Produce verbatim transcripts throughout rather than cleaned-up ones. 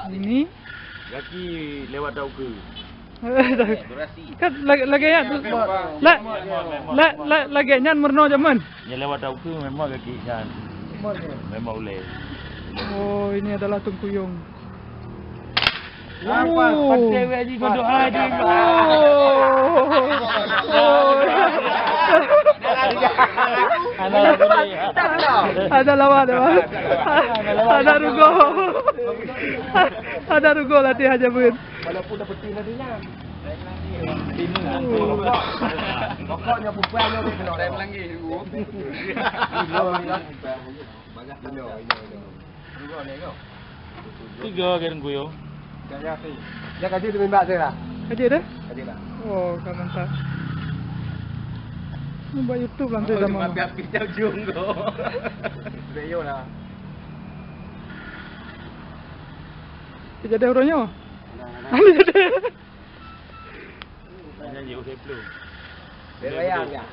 Ini? Gaki lewat tauke. Kan lagèe, lagèe nyan, la-, la-, la-, lagèe nyan meurunoe jameun. Nyang lewat tauke memang gaki nyan. Memang ulèe. Oh, ini adalah Teungku Yong. Apa? Oh. Pantai wek ji kau doa di. Oh. Oh. Ada lawan, ada lawan. Ada rugoe. Ada rugoe latihan jameun. Walaupun dah betul latihan. Pokoknya bukan yang dia kena. Saya melanggi. Ino, ino, ino. Tiga kan kuyo. Ya, ya, ya. Ya, kaji tu memang tu lah. Kaji tu? Kaji lah. Oh, kan mantap. Ni buat YouTube lah tu. Oh, sama. Mapi-api jauh junggo. Video lah. Jadi orang nyo. Nah, nah. Hanya je usai belum. Dia raya dia.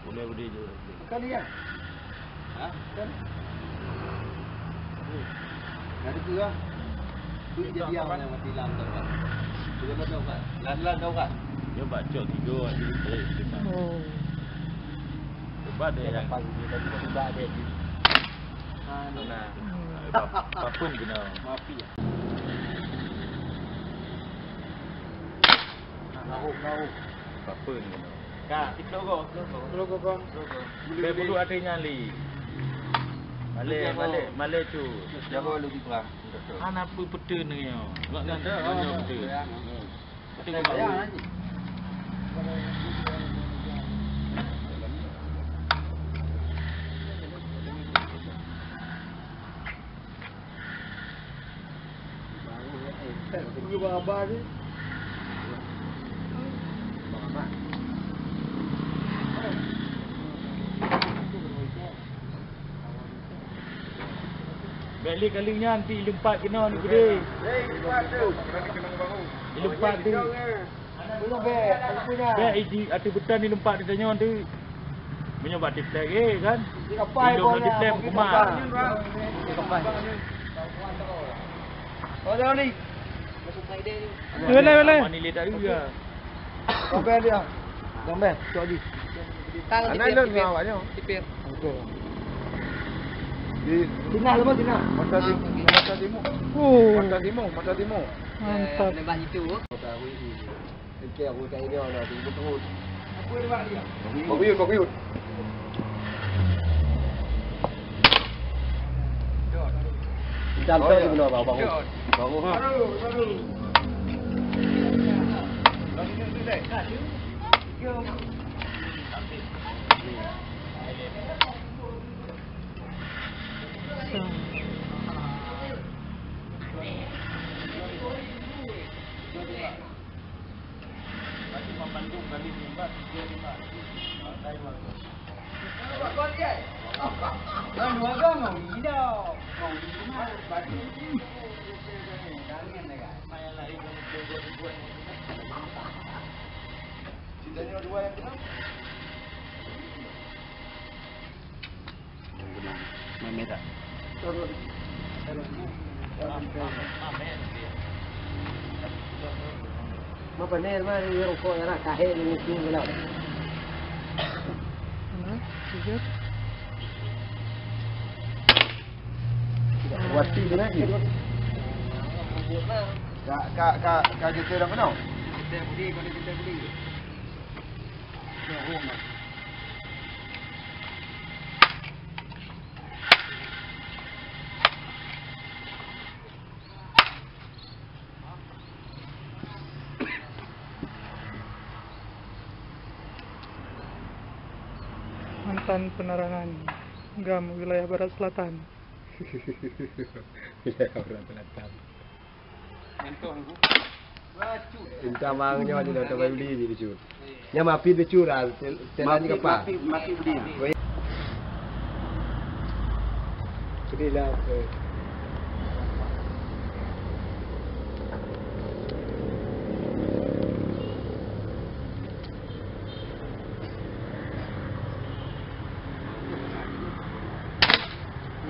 Boleh beri je. Bukan dia. Ha? Bukan. Dari tu lah. Tu jadi yang mati lam tu kan. Sudah betul kan? Lan-lan kau kan? Dia baca tiga hari. Oh. Sebab dia yang pagi dia tadi tiba dia di. Mana? Hmm. Apa pun kena. Mapi ya. Ngawuh, ngawuh. Apa ni kena? Ka, di kelogo, kelogo. Kelogo, Bang. Kelogo. Bèk bulu até nyan li. Malèe, malèe, malèe tu. Jago lu di perang. Hana peue-peue ni nyoe. Wak kan, nyoe peue. Peue. Bèk lé kali nyan ti lumpat keunoe ni geude. Lumpat tu. Lumpat tu. Bèk iji ateueh beuton ni lumpat di tanyoe tu. Meunyoe bak tiplek eh kan. Di kapai. Indong bawah di tiplek ni, kumat. Di kapai. Oh, dah ni. Boleh, boleh. Mani le tak juga. Sampai dia. Sampai, cok di. Tang. Anak tipir, lôn tipir. Ngon awak nyoe. Tipir. Okey. Di Cina lepas Cina. Mata tim-, mata timu. Oh. Mata timu, mata timu. Mantap. Eh, lepas itu. Okey, aku tak ini orang tu betul. Apa dia buat dia? Bagus, bagus. Jangan tahu guna bau, bau. Bau ha. Yang kena. Main tak? Apa ni, mana ni rokok yang nak kahek ni, mesti gelap. Hah? Tiga. Wati tu lagi. Ka, ka, ka, ka jete dah kenal? Jete budi, kau jete budi. Mantan penerangan GAM wilayah Barat Selatan. Wilayah Barat Selatan. Minta bang nyoe je dah, tak boleh beli je, lucu. Nyan mapi lucu dah, setelan je kapal. Mapi, mapi beli. Beli lah.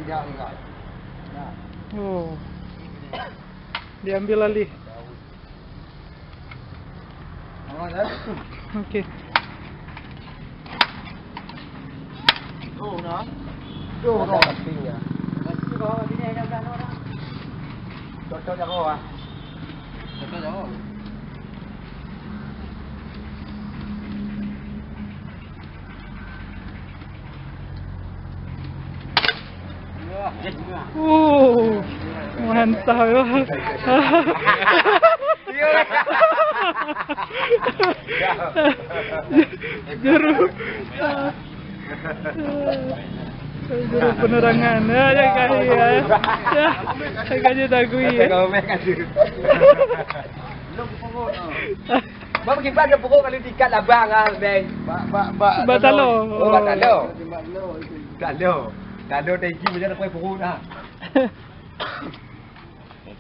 Tidak, enggak. Nah. Oh. Diambil alih. Okey. Oh, mantap ya. Juru. Juru penerangan. Ya, ya, kali ya. Ya, saya kaji tak kui ya. Bang, kiban ada pokok kalau tingkat labang ah, bang. Bak, bak, bak. Bak talo. Oh, bak talo. Talo. Talo tengki macam nak pokok dah.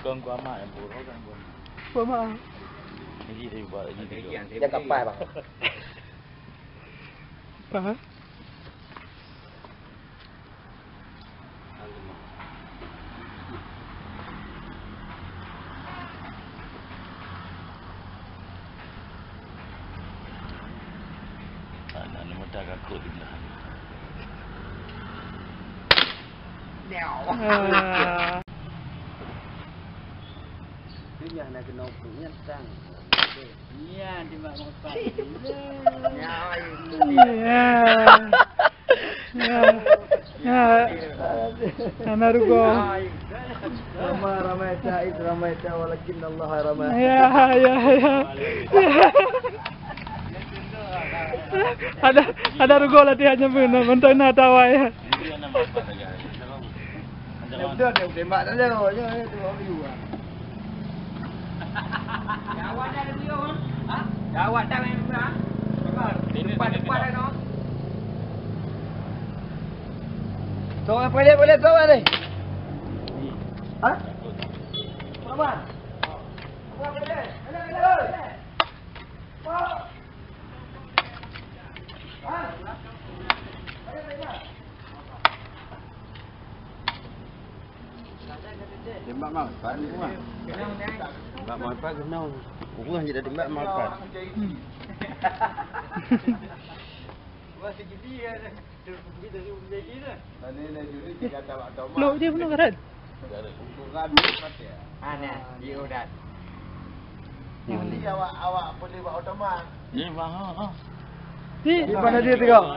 Kong gua mak yang buruk kan gua. Gua mak. Ini dia buat ini dia. Dia kapai, bang. Apa? Anak nama dah kaku di belakang. Ah. Nyan na keunoe peue nyan sang. Nyan di mak moto. Ya. Ya. Ya. Hana rugoe. Ramai, ramai taat, ramai taat, walakin Allah ramai. Ya, ya, ya. Ada, ada rugoe latihan nyan pun, mantong na tawa ya. Dia udah, dia tembak dah, dia, dia, dia tembak dulu, ah. Dah awak dah, dia, ha? Dah awak dah main bola, ha? Depan, depan dah, no. Tolong, boleh, boleh, tolong ni. Ha? Apa? Apa boleh? Boleh, boleh. Tembak malaikat ni, Mak. Tembak malaikat kena. Ureueng je dah tembak malaikat. Hmm. Peluk dia penuh karet. Ah, nah, dia udah. Jadi awak, awak boleh buat otomat. Ni faham, ha. Di mana dia tengok?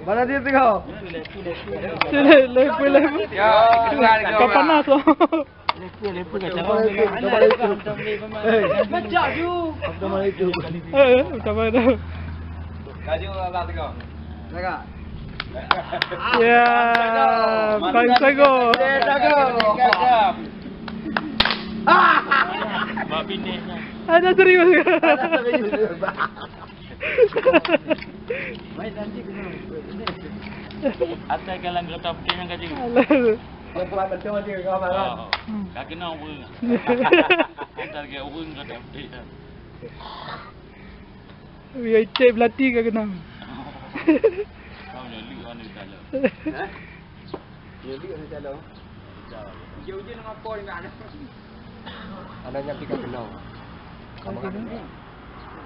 Mana dia tengok? Lepe, lepe. Ya, kau panas tu. Lepe, lepe, kacau. Assalamualaikum. Eh, macam mana itu? Eh, macam mana tu? Laju abang tengok. Tengok. Ya, paling sago. Mak bini. Ada serius. Ada serius. Asai kalang kereta putih nyang ka jeuet. Alah. Dia buat betul dia, kau malam. Oh, ka keunoe ureueng. Asai ke ureueng kereta putih. Wih, icek belati ka keunoe. Kau nyoe lheueh anu talo. Ha? Nyoe lheueh anu talo. Ujian-ujian nama kau ni nak. Ada nyang pika kenal. Kamu kan?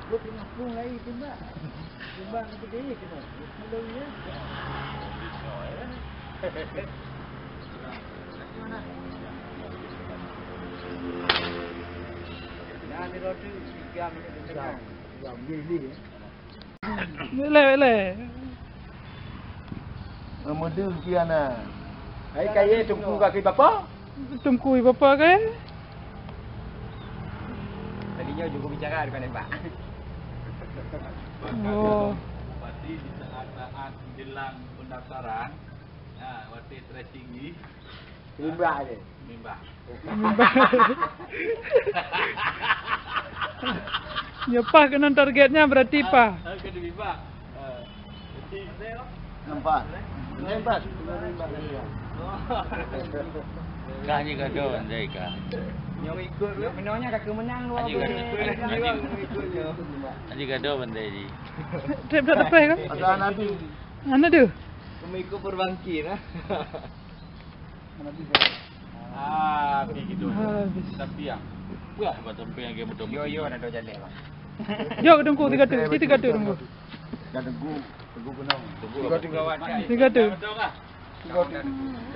Gue tengah pun lagi tembak. Tembak aku dia kenal. Belum ya. Nah, ni roti tiga minit setengah. Lé, lé. Meumeudeue pih hana. Hai kayée teungku kaki bapa? Teungku bapa ke? Tadi nyoe juru bicara depan nembak. Oh. Berarti di saat-saat menjelang pendaftaran, nah, watèe tracing ni, Mimbah je. Mimbah. Mimbah. Ya, pah keunan targetnya berarti pah. Ah, kena mimbah. Ah, berarti nampak. Nampak. Kah ni gadoh andai kah. Nyong ikut lu. Menangnya kaki menang lu. Haji gadoh. Haji gadoh andai ji. Trip dah dapat kan? Ada Nabi. Mana tu? Kami ikut berbangkit lah. Ah, pi gitu. Habis. Tapi yang, wah, buat sampai yang game betul. Yo, yo, ada dua jalan, Bang. Jok Teungku tiga tu, si tiga tu Teungku. Dan Teungku, Teungku kena. Tiga tu. Tiga tu.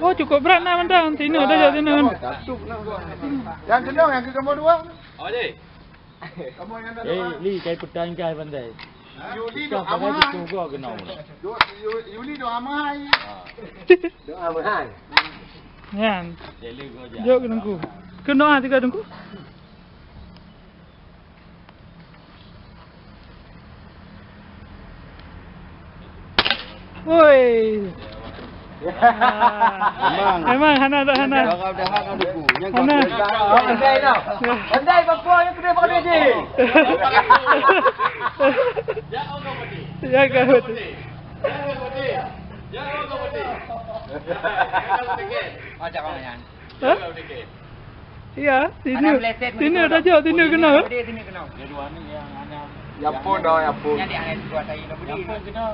Oh, cukup berat nah mantang. Sini ada jok sini. Yang senang yang ke nombor dua. Oh, je. Eh, Li, kai petang kai pandai. Yuli doa mahai. Yuli doa mahai. Doa mahai. Nyan. Jok Teungku. Kena tiga Teungku. Woi. Memang. Memang hana tak hana. Hana. Pandai tau. Pandai bapa yang kena pandai je. Ya kan betul. Macam mana, Yan? Hah? Iya, sini. Sini ada jok, sini kena. Dia dua ni yang anak. Ya pun dah, ya pun. Yang dia anak dua saya dah beli. Ya pun kena.